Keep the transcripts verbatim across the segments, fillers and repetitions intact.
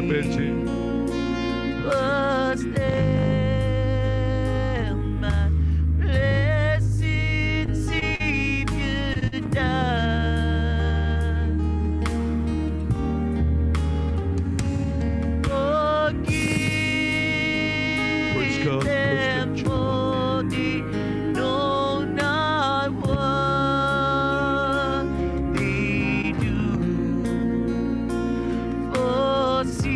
pacl se. Bless them, my blessed Savior died. Forgive Praise God. Praise them, God. For they know not what they do. For sinners,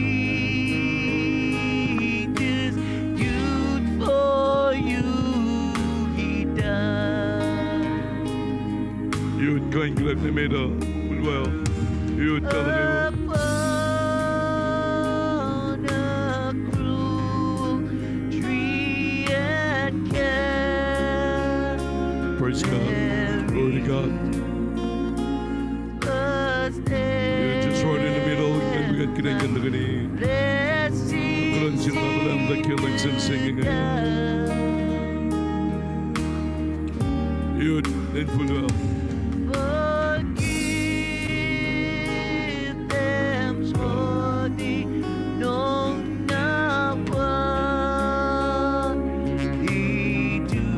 youth, for you he died. Youth, kuh in kuloh nuh met uh, well. Youth, kuh in kuloh. Upon a cruel tree at Calvary. Praise God. Glory to God. Youth, just right in the middle, and we get connected to the knee. Blessed Savior. Youth, in full well. Forgive them, for they know not what they do.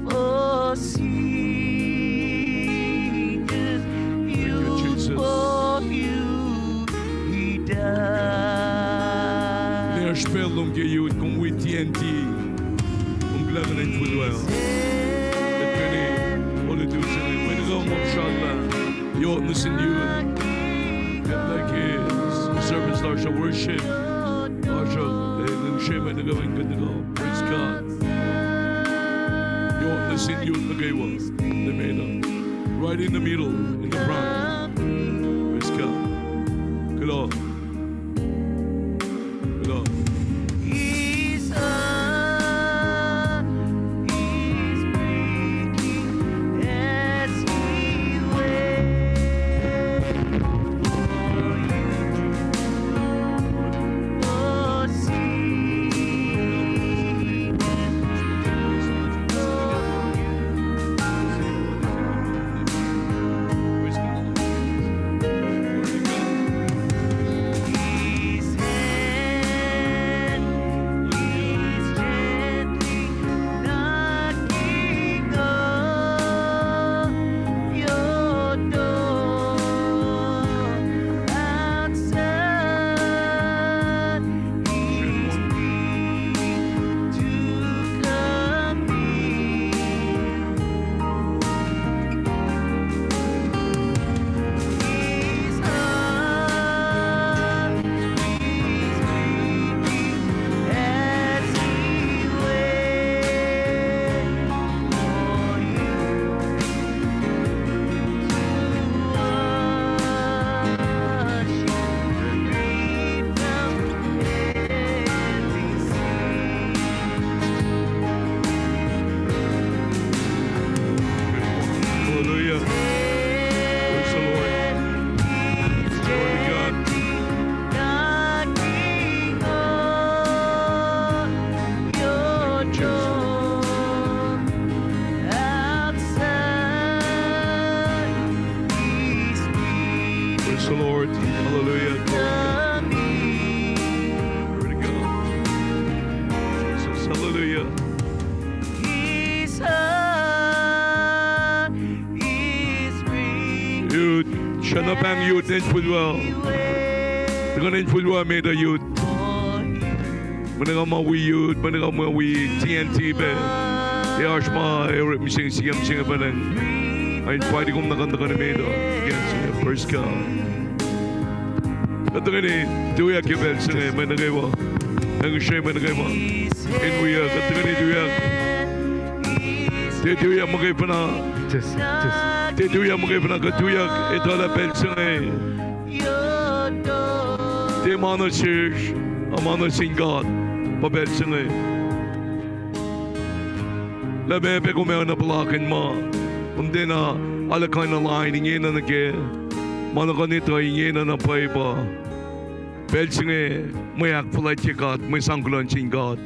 For sinners, youth, for you he died. Nesh pelum ke youth, kom wi T N T. Kom kuloh ke in full well. Etkeni, olu tu se, mwe nuh kwewa ma srallah. Yot nuh sin youth. Kuht ke service lasr uh, worship lasr uh, eh, in sreme nuh kwewa in kuht nuh kwewa. Praise God. Yot nuh sin youth nuh kwewa. Amen. Right in the middle, in the front. Praise God. Kuloh. Kuloh. His heart is breaking as he waits for you, for sinners. His hand is gently knocking on your door. Outside, he's waiting to come in. His heart is weeping as he waits for you to wash you free from every sin. Hallelujah. Praise the Lord. Glory to God. Knocking on your door. Outside, he's waiting. Praise the Lord. Hallelujah. Glory to God. Glory to God. Jesus. Hallelujah. His heart is breaking. Youth, srwacna pahng youth in full well. Tuhkuh in full well, met uh youth. Mwe nuh kwewa ma wi youth, mwe nuh kwewa ma wi T N T pac. Ac oasr ma, eh, orekma se inge, siyuck se inge pacna. Nga invite kom nuh ke tuhkuh met uh. Again, praise God. Kuht tuhkweni tuyak ke pacl se inge, mwe nuh kwewa. Nga ngihsre mwe nuh kwewa in wiyuck, kuht tuhkweni tuyak. Tiac tuyak muhkwena. Tiac tuyak muhkwena, kuht tuyak etuh lah pacl se inge tiac ma nuh sesr, a ma nuh sin God, pa pacl se inge. Lah meac pac kom ac oacna puhlakihn ma, kom tiacna alu kuh in align ingena nuh kac, ma nuh kuh in etuh ingena na pwacye pa pacl se inge mwe ahkfuhlwactye God, mwe sang kuloh nuh sin God.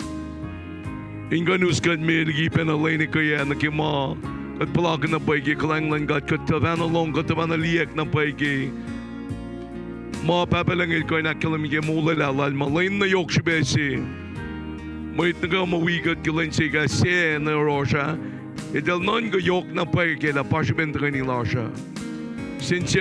In kuh in us kuht me liki pacna lwen ekuh ah nuh ke ma kuht puhlakihn na pwacye ke kuhlwacng luhn God, kuht tuhfahna lohng, kuht tuhfahna liyacack na pwacye ke Ma Pahpah Lucng El kuh in ahkkahlwemye ke molwelah Lal ma lwen na yohk srihpac se. Mwet nuh kwewa ma wi kuht ke lwen se kahs se na yohrohsr ah, eltahl nuhnkuh yohk na pwacye kac lah pa srihpen tuhkweni lasr uh. Kihsen